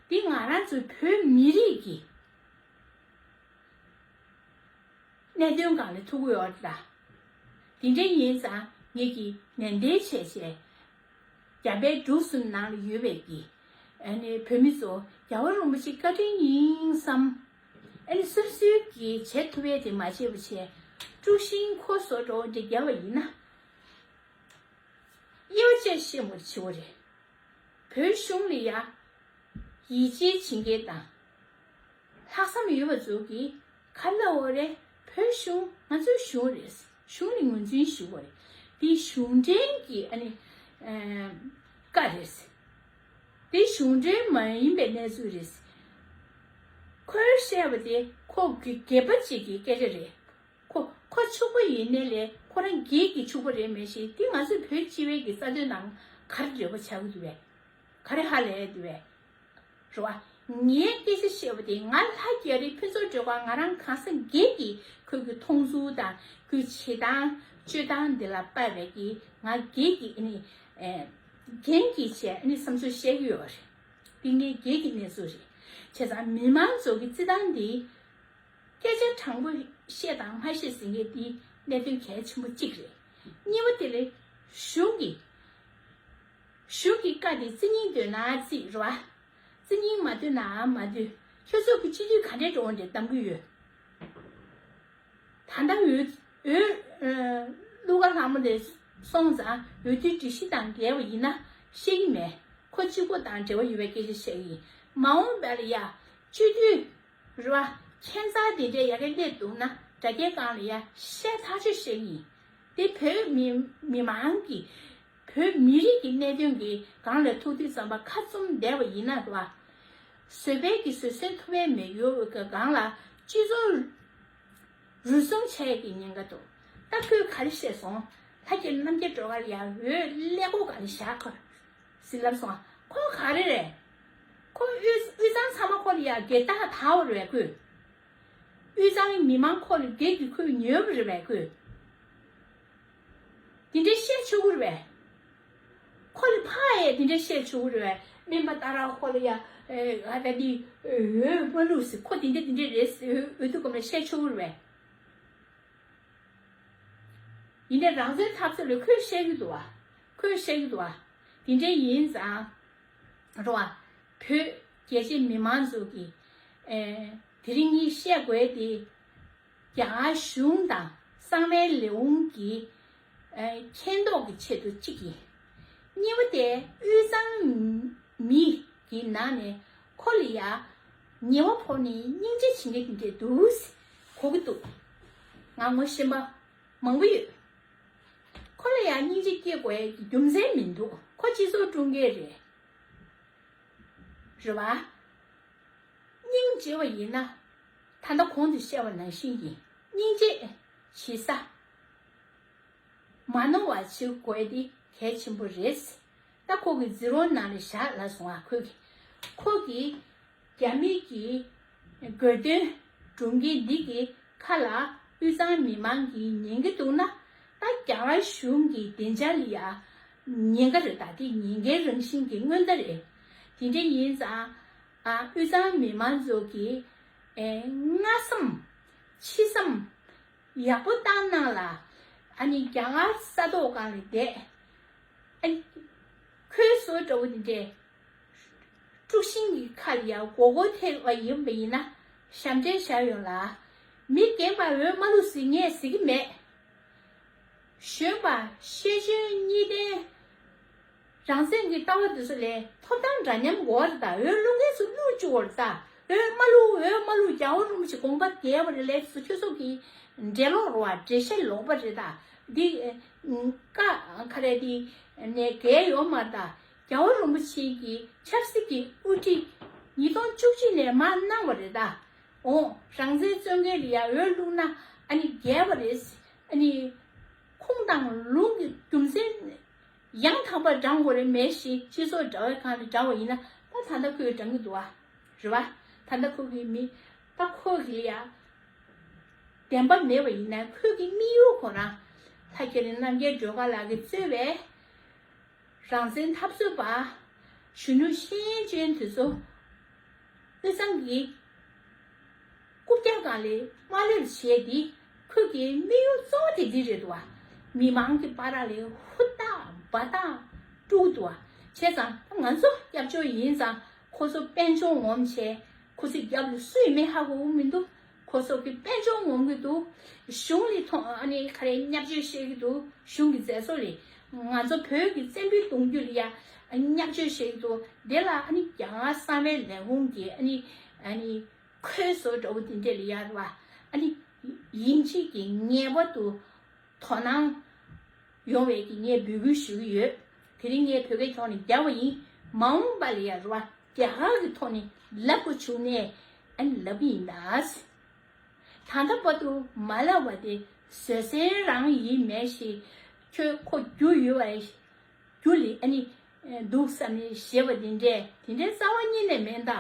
དེ་ང་རང་ཚོའི་བོད་མི་རིགས་ཀྱི་གནད་དོན་སྒང་ལ་ཐུག་གི་ཡོད་རེད་ད། དེ་འདྲ་ཡིན་ཙང་ངེད་ཀྱིས་ནན་ཏན་བྱས་བྱས། རྒྱ་བལ་འབྲུག་གསུམ་ནང་ལ་ཡོད་པའི་གི་ཨ་ནི་བོད་མི་ཚོ་རྒྱལ་བ་རིན་པོ་ཆེ་བཀའ་དྲིན་ཡིན་བསམ། ཨ་ནི་སོ་སོའི་གི་བྱེད་ཐུབ་ཡས་དེ་མ་བྱས་པ་བྱས། དཀྲུག་ཤིང་ཁོ་བཟོ་འདྲ་བོ་འདི་བརྒྱབ་པ་ཡིན་ན། དབྱེ་བ་བཅད་ཤེས་མོ་བྱེད་བོ་རེད། བོད་གཞུང་ལ་ཡ། ཡིད་ཆེས་བྱེད་མཁན་དང་། ལྷག་བསམ་ཡོད་པ་ཚོ་གིས་ག་རེ་ལབ་ཡོད་རེད། བོད་གཞུང་ང་ཚོའི་གཞུང་རེད། གཞུང་ལ་ངོས་འཛིན་ཞུ་དགོས་རེད། དེ་གཞུང་འབྲེལ་གྱི་ཨ་ནི་ཨ་བཀའ་རེད། དེ་གཞུང་འབྲེལ་མ་ཡིན་པའི་གནས་ཚུལ་རེད། ཁོས་བཤད་པ་དེ་ཁོ་སྒེར་པ་གཅིག་གི་སྐད་ཆ་རེད། ཁོ་ཁོ་ཕྱུག་པོ་ཡིན་ནའི་ལས་ཁོ་རང་སྒེར་གྱི་ཕྱུག་པོ་རེད་མེད་ཞེས། དེ་ང་ཚོས་བོད་སྤྱི་པའི་གི་རྩ་དོན་ནང་ག་རེ་འབྲེལ་བ་ཆགས་ཀྱི་འདུག་བས། ག་རེ་ཧ་ལས་འདུག་བས། རེད་བ། ངའི་སྐད་ཆ་བཤད་པ་དེ་ང་ལྷ་རྒྱ་རི་ཕུན་ཚོགས་སྒྲོལ་དཀར། ང་རང་གང་ཟག་སྒེར་གྱི་ཁོའི་གི་མཐོང་ཚུལ་དང་ཁོའི་བྱེད་སྟངས་སྤྱོད་སྟངས་འདི་ལ་དཔག་པའི་གི་ང་སྒེར་གྱི་ཨ་ནི་ཨེ་འགན་གྱིས་བྱས་ཨ་ནི་བསམ་ཚུལ་བཤད་ཀྱི་ཡོད་རེད། འདི་ངའི་སྒེར་གྱི་གནས་ཚུལ་རེད། བྱས་ཙང་མི་མང་ཚོ་གི་རྩིས་སྟངས་འདི། སྐད་ཆ་དྲང་པོ་བཤད་དང་མ་བཤད་ཟེར་མཁན་དེ་གནད་དོན་གལ་ཆེན་པོ་གཅིག་རེད། གཉིས་པ་དེ་ལས་གཞུང་གི་གཞུང་གི་བཀའ་དེ་རྩི་སྙིང་འདོད་ན་རྩིས་རོ། རྩི་སྙིང་མ་འདོད་ན་མ་འདོད། ཁྱོད་ཚོ་གི་སྤྱི་འཐུས་ག་འདྲས་འགྲོ་འདྲས་གཏམ་གི་ཡོད། ད་ལྟ་འོས་འོས་ཀླུ་དགའ་ལྷ་མོ་དེ་སོང་ཙང་འོས་བསྡུའི་སྒྲིག་གཞི་དང་འགལ་བ་ཡིན་ན་བཤད་ཀྱི་མེད། ཁོ་གཅིག་པོ་དང་འབྲེལ་བ་ཡོད་པའི་སྐད་ཆ་བཤད་ཀྱི་ཡིན། མ་འོངས་པ་ལ་ཡ་སྤྱི་འཐུས། རེད་བ། ཁྱད་མཚར་དེ་འདྲས་ཡ་གི་སླེབས་འདུག་ན་དྲ་རྒྱའི་སྒང་ལ་ཡ་བཤད་ཐག་ཆོད་བཤད་ཡིན། དེ་བོད་མི་མི་མང་གི་བོད་མི་རིགས་ཀྱི་གནད་དོན་གྱི་སྒང་ལ་ཐུག་དུས་ཙམ་པ་ཁ་བཙུམ་བསྡད་པ་ཡིན་ན་རེད་བ། བཟོད་པའི་གི་བཟོད་བསྲན་ཐུབ་པའི་མེད་ཡོད་ཀྱི་སྒང་ལ་སྤྱི་ཚོགས་རུལ་སུངས་བྱས་ཀྱི་ཉེན་ཁ་འདུག་ད་ཁོས་ག་རེ་བཤད་སོང་། ལྷ་རྒྱ་རྣམ་རྒྱལ་སྒྲོལ་དཀར་ལ་ཡ་འོས་ཀླད་ཀོར་སྒང་ལ་བཞག་ཁོ། ཟིན་ལབ་སོང་། ཁོ་ག་རེ་རེད། ཁོ་དབུས་དབུས་གཙང་ཚང་མ་ཁོ་ལ་ཡ་སྒེར་བདག་དར་བ་རེད་ཁོས། དབུས་གཙང་མི་མང་ཁོ་ལ་སྒེར་གྱི་ཁོས་ཉོས་པ་རེད་པས་ཁོས། དེ་འདྲའི་བཤད་ཆོག་གི་རེད་པས། ཁོ་ལ་ཕ་ཡས་དེ་འདྲའི་བཤད་ཆོག་གི་རེད་པས། སྨན་པ་ཏཱ་ར་ཁོ་ལ་ཡ་ཨ་ད་འདི་འོས་མ་བླུགས་ཟེར། ཁོ་དེ་འདྲ་དེ་འདྲ་རེད་ཟེར་འོས་བསྡུ་སྐབས་ལ་བཤད་ཆོག་གི་རེད་པས། ཡིན་ནའི་རང་བཙན་འཐབ་རྩོད་ལ་ཁོས་བཤད་ཀྱི་འདུག་བ། ཁོས་བཤད་ཀྱི་འདུག་བ། དེ་འདྲའི་ཡིན་ཙང་། རོ་བ། བོད་རྒྱལ་སྤྱིའི་མི་མང་ཚོ་གིས། ཨེ། དེ་རིང་ངས་བཤད་དགོས་དེ། རྒྱ་གར་གཞུང་དང་གསང་བའི་ལས་ཁུངས་ཀྱི། ཨེ། མཁྱེན་རྟོགས་ཀྱི་ཆེད་དུ་གཅིག་ཡིན། གཉིས་པ་དེ་དབུས་གཙང་མི་གི་ནང་ནས་ཁོ་ལ་ཡ། ཉེས་པ་ཕོག་ནས་སྙིང་རྗེ་བྱེད་མཁན་དེ་འདྲས་འདུག་གོ་གི་འདུག་ང་ངོ་ཤེས་པ་མང་པོ་ཡོད། ཁོ་ལ་ཡང་སྙིང་རྗེ་སྐྱེ་དགོས་ཀྱི་རྒྱུ་མཚན་མི་འདུག་ཁོ་སྤྱི་ཚོགས་དཀྲུག་མཁན་རེད། རེད་བ། སྙིང་རྗེ་བ་ཡིན་ན། ད་ལྟ་གོང་དུ་བཤད་པ་ནང་བཞིན་གྱི་སྙིང་རྗེ་བྱེད་ས། མ་ནོར་བ་བྱེད་དགོས་དེ་གལ་ཆེན་པོ་རེད། ད་ཁོ་གི་ཛི་རོ་ནང་ལ་བཞག་ལ་སོང་ཨ། ཁོ་གི་ཁོ་གི་རྒྱ་མི་གི་དགོས་དོན་སྒྲུབ་མཁན་འདི་གི་ཁ་ལ་དབུས་གཙང་མི་མང་གིས་ཉན་གི་འདུག་ན། ད་རྒྱ་གར་གཞུང་གི་བདེ་འཇགས་ལ་ཡ་ཉེན་ཁ་རེད། ད་དེ་ཉེན་ཁའི་རང་བཞིན་གྱི་སྔོན་བརྡ་རེད། དེ་འདྲ་ཡིན་ཙང་ཨ། དབུས་གཙང་མི་མང་ཚོ་གི་ཨེ། སྔ་བསམ་ཕྱི་བསམ་ཡག་པོ་བཏང་གནང་ལ། ཨ་ནི་རྒྱ་གར་ས་ཐོག་སྒང་ལ་བསྡད། ཨ་ནི་ཁོའི་བཟོ་འདྲ་བོ་འདི་འདྲས་དཀྲུག་ཤིང་གི་ཁ་ལ་ཡ་མགོ་སྐོར་ཐེབས་པ་ཡིན་པ་ཡིན་ན་ཞབས་འདྲེན་བཞག་ཡོང་ལ། མི་རྒན་པ་འོས་མ་བླུགས་ཟེར་ངས་ཟེར་གི་མེད། གཞོན་པ་ཤེས་འཇོན་གཉིས་ལྡན། རང་སེམས་ཀྱི་ལྟ་བ་འདི་ཚོ་ལས་ཐོབ་ཐང་འདྲ་མཉམ་དགོས་རེད་ད། འོས་བླུག་མཁན་ཚོ་བླུག་བཅུག་དགོས་རེད་ད། འོས་མ་བླུག་འོས་མ་བླུག་རྒྱལ་བ་རིན་པོ་ཆེ་དགོངས་པ་འགལ་བ་རེད་ལས་ཚོ་ཁྱོད་ཚོ་གི་འགྲེལ་ལོག་རེད་བ། འགྲེལ་བཤད་ལོག་པ་རེད་ད། འདི་ཀ་ཁ་རེད་འདི་ནས་འགལ་ཡོད་མ་རེད་ད། རྒྱལ་བ་རིན་པོ་ཆེ་གི་ཆབ་སྲིད་ཀྱི་དབུ་ཁྲིད་ཉིས་སྟོང་བཅུ་གཅིག་ནས་མར་གནང་བ་རེད་ད། འོང་རང་བཙན་རྩོད་མཁན་ལ་ཡ་འོས་བླུག་ན་ཨ་ནི་འགལ་བ་རེད། ཨ་ནི་ཁུངས་དང་ལུང་གི་རྒྱུ་མཚན་ཡང་དག་པར་བགྲང་དགོས་རེད་མེད་ཞེས་སྤྱི་ཚོགས་དྲ་བའི་སྒང་ལ་བགྲང་བ་ཡིན་ན་ད་ད་ལྟ་ཁོས་བགྲང་གི་འདུག་བ། རེད་བ། ད་ལྟ་ཁོ་གི་མི་ད་ཁོ་གི་ལ་ཡ་བདེན་པ་མེད་པ་ཡིན་ན་ཁོས་གི་དམིགས་ཡུལ་ཁོ་རང་ལྷ་རྒྱ་རི་རྣམ་རྒྱལ་སྒྲོལ་དཀར་ལགས་ཀྱིས་གཙོས་པའི་རང་བཙན་འཐབ་རྩོད་པ། གཞོན་ནུ་ཤེས་ཡོན་ཅན་དེ་ཚོ་དབུས་གཙང་གི་རྐུབ་བཀྱག་སྒང་ལ་མ་སླེབས་བྱས་ཏེ་ཁོས་ཀྱི་དམིགས་ཡུལ་གཙོ་བོ་དེ་འདི་རེད་འདུག་བ། མི་མང་གི་བར་ལ་ཧུར་ཐག་འབའ་ཐག་དཀྲུགས་འདུག་བ། བྱས་ཙང་ང་ཚོ་སྐྱབས་བཅོལ་ཡིན་ཙང་ཁོ་ཚོ་དཔལ་འབྱོར་ངོམ་བྱས་ཁོ་ཚོའི་རྒྱབ་ལ་སུ་ཡིན་མིན་ཧ་གོ་གི་མི་འདུག་ཁོ་ཚོ་གི་དཔལ་འབྱོར་ངོམ་གི་འདུག་གཞུང་ལ་ཐོ་ཨ་ནི་ག་རེ་བརྙས་བཅོས་བྱེད་ཀྱི་འདུག་གཞུང་གི་མཛད་གཙོ་ལ་ང་ཚོ་བོད་ཀྱི་བཙན་པོའི་གདུང་རྒྱུད་ལ་ཡ་བརྙས་བཅོས་བྱེད་ཀྱི་འདུག་དེ་ལ་ཨ་ནི་རྒྱ་གར་གསང་བའི་ལས་ཁུངས་ཀྱི་ཨ་ནི་ཨ་ནི་ཁོས་བཟོ་འདྲ་བོ་དེ་འདྲས་ལ་ཡ་རེད་བ། ཨ་ནི་ཡིན་གཅིག་གི་ངེས་པར་དུ་དོ་སྣང་ཡོང་བའི་གི་ངས་འབོད་སྐུལ་ཞུ་གི་ཡོད། དེ་རིང་ངས་བོད་སྐད་ཐོག་ནས་རྒྱབ་པ་ཡིན། མ་འོངས་པ་ལ་ཡ་རེད་བ། རྒྱ་གར་གྱི་ཐོག་ནས་ལབ་དགོས་བྱུང་ནས་ཨ་ནི་ལབ་གི་ཡིན་ད། ད་ལྟ་བར་དུ་མ་ལབ་པ་དེ་བཟོད་བསྲན་རང་ཡིན་མེད་ཞེས། ཁྱོད་ཁོ་རྒྱུ་ཡོད་པ་རྒྱུ་ལས་ཨ་ནི་འདུག་བསམ་ནས་ཞེས་པ་དེ་འདྲས་དེ་འདྲའི་རྩ་བ་ཉིད་ནས་མེད་ད།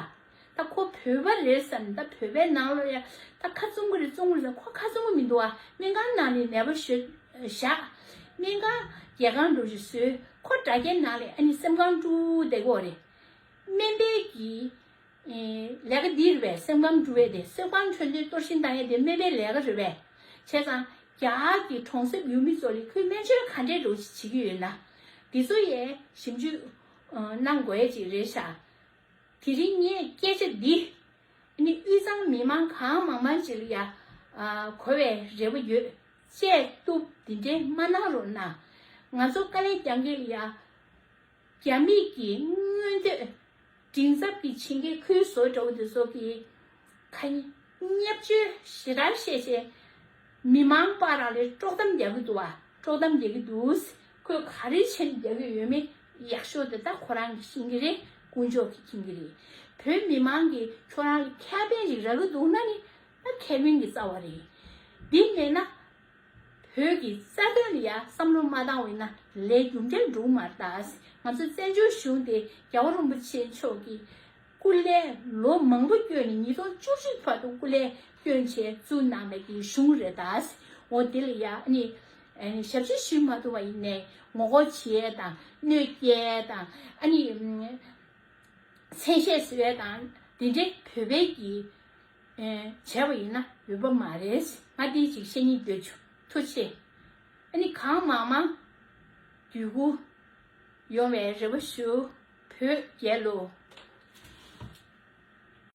ད་ཁོ་བོད་པ་རེད་བསམ་ནས་ད་བོད་པའི་ནང་ལོགས་ཡ་ད་ཁ་བཙུམ་གི་རེད་བཙུམ་གི་རེད་ཟེར། ཁོ་ཁ་བཙུམ་གི་མི་འདུག་ཨ། སྨན་ཁང་ནང་ནས་ནད་པ་བཞག་སྨན་ཁང་རྒྱལ་ཁང་འགྲོ་ཞིག་བཟོས། ཁོ་དྲ་རྒྱའི་ནང་ལས་ཨ་ནི་སེམས་ཁམས་དཀྲུག་བསྡད་གོ་རེད། སྨན་པའི་གི་ལས་ཀ་འདི་རེད་པས། སེམས་ཁམས་དཀྲུག་པའི་དེ་སེམས་ཁམས་འཕྲོད་བསྟེན་གཏོར་བཤིག་བཏང་ཡས་དེ་སྨན་པའི་ལས་ཀ་རེད་པས། བྱས་ཙང་རྒྱ་གར་གྱི་གྲོང་གསེབ་ཡུལ་མི་ཚོ་ལ་ཁོས་སྨན་བཅོས་ག་འདྲས་འགྲོ་བྱེད་ཀྱི་ཡོད་ན། འདི་ཚོ་ཡས་ཞིབ་འཇུག་གནང་དགོས་ཡས་ཅིག་རེད་ཤག་དེ་རིང་ངས་སྐད་ཆ་འདི་ནི་དབུས་གཙང་མི་མང་གང་མང་མང་ཅིག་ལ་ཡ་གོ་བའི་རེ་བ་ཡོད། བཅད་གཏུབ་འདི་འདྲས་མ་གནང་རོགས་གནང་། ང་ཚོ་དཀའ་ལས་རྒྱག་མཁན་ལ་ཡ། རྒྱ་མི་གི་མངོན་འདོད་མགྲིན་ཚབ་ཀྱི་བྱེད་མཁན་ཁོའི་བཟོ་འདྲ་བོ་དེ་ཚོ་གི་ཁ་བརྙས་བཅོས་ཞེ་དྲག་བཤད་བྱས། མི་མང་བར་ལ་དཀྲོག་གཏམ་རྒྱག་གི་འདུག་བ། དཀྲོག་གཏམ་རྒྱག་གི་འདུག་ཁོས་ག་རེ་བྱས་ནས་རྒྱག་གི་ཡོད་མེད་ཡག་ཤོས་དེ་ད་ཁོ་རང་གིས་ཤེས་ཀྱི་རེད། དཀོན་མཆོག་གིས་མཁྱེན་གྱི་རེད། བོད་མི་མང་གིས་ཁྱོད་རང་ལ་ཁེ་ཕན་ཞིག་རག་གི་འདུག་ན་ནི་ད་ཁེ་ཕན་གྱི་རྩ་བ་རེད། འདི་མེད་ན། བོད་ཀྱི་རྩ་དོན་ལ་ཡང་བསམ་བློ་མ་བཏང་བ་ཡིན་ན་ལས་རྒྱུ་འབྲས་འགྲུབ་མ་རེད་ད། ང་ཚོ་བཙན་བྱོལ་གཞུང་དེ་རྒྱལ་བ་རིན་པོ་ཆེ་མཆོག་གིས་སྐུ་ལས་ལོ་མང་པོ་བསྐྱོན་ནས་ཉིས་སྟོང་བཅུ་གཅིག་བར་དུ་སྐུ་ལས་བསྐྱོན་བྱས་བཙུགས་གནང་བའི་གི་གཞུང་རེད་ད། འོ་དེ་ལ་ཡང་ཨ་ནི་ཨ་ནི་ཞབས་ཕྱི་ཞུ་མ་ཐུབ་པ་ཡིན་ནའི་ངོ་རྒོལ་བྱེད་ཡས་དང་གནོད་སྐྱེལ་དང་ཨ་ནི། མཚན་ཤས་བཟོ་ཡས་དང་དེ་འདྲའི་བོད་པའི་གི་ཨེ་བྱས་པ་ཡིན་ན་འོས་པ་མ་རེད། ང་དེ་ཅིག་བཤད་སྙིང་འདོད་བྱུང་། ཐུགས་རྗེ་ཆེ། ཨ་ནི་གང་མང་མང་བརྒྱུད་སྐུར་ཡོང་བའི་རེ་བ་ཞུ། བོད་རྒྱལ་ལོ།